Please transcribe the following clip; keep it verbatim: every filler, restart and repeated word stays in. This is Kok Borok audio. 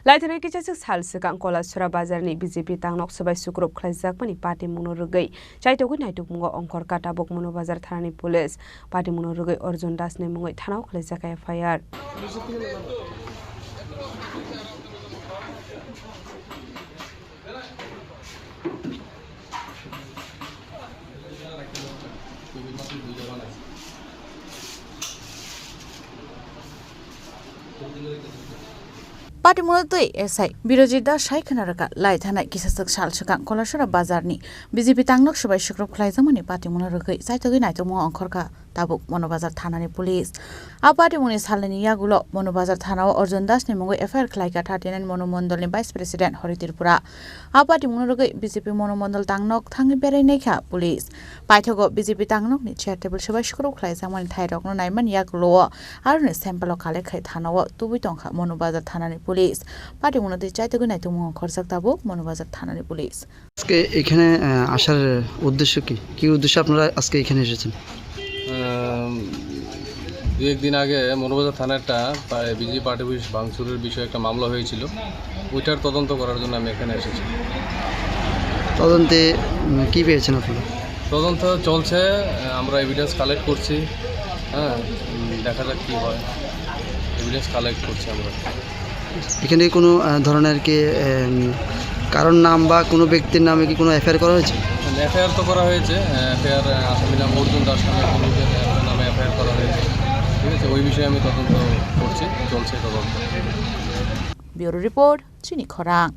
Laithanai kisa swk sal swkang Kolasora bazarni B J P tangnok swbai sukrup khlaijakmani patimungno rwgwi chaitogwi naitukmungo ongkhorkha tabuk Mono Bazar thanani police. Patimungno rwgwi Arjun Dasni mungwi thanao khlaijak F I R. Patimungno twi S I Birojit Das sai khwna rwkha, lai thanai kisa swk sal swkang Kolasora bazarni B J P tangnok swbai sukrup khlaijakmani patimungno rwgwi chaitogwi naitukmungo ongkhorkha tabuk Mono Bazar thanani police. A patimungni salnini yagulo Mono Bazar thanao Arjun Dasni mungwi F I R khlaikha thirty nine Mono Mondolni Vice President Hari Tripura. A patimungno rwgwi B J P Mono Mondol tangnok thangwi berai naikha police. Paithago B J P tangnokni chair table swbai sukrup khlaijakmani thairokno naimani yagulo o aroni sample o collect khai thanao tubui tongkha Mono Bazar thanani police. Patimungno twi chaitogwi naitukmungo ongkhorjak tabuk Mono Bazar thanani police. আজকে এখানে, আহ, আসার উদ্দেশ্য কি? কি উদ্দেশ্যে আপনারা আজকে এখানে এসেছেন? আম, দু একদিন আগে মৌলভীবাজার থানায় একটা পা-, বিজেপি পার্টি অফিস ভাঙচুরের বিষয়ে একটা মামলা হয়েছিল, ওইটার তদন্ত করার জন্য আমি এখানে এসেছি। তদন্তে, উম, কি পেয়েছেন আপনারা? তদন্ত চলছে, আমরা এভিডেন্স কালেক্ট করছি, হ্যাঁ, উম, দেখা যাক কী হয়, এভিডেন্স কালেক্ট করছি আমরা। এখানে কোনো, আহ, ধরনের কি, এম, কারোর নাম বা কোনো ব্যক্তির নামে কি কোনো এফআইআর করা হয়েছে? এফআইআর তো করা হয়েছে, এফআইআর আসামি নাম অর্জুন দাস নামে কোনো নামে এফআইআর করা হয়েছে, ঠিক আছে, ওই বিষয়ে আমি তদন্ত করছি, চলছে তদন্ত। Bureau report, Chini Khorang.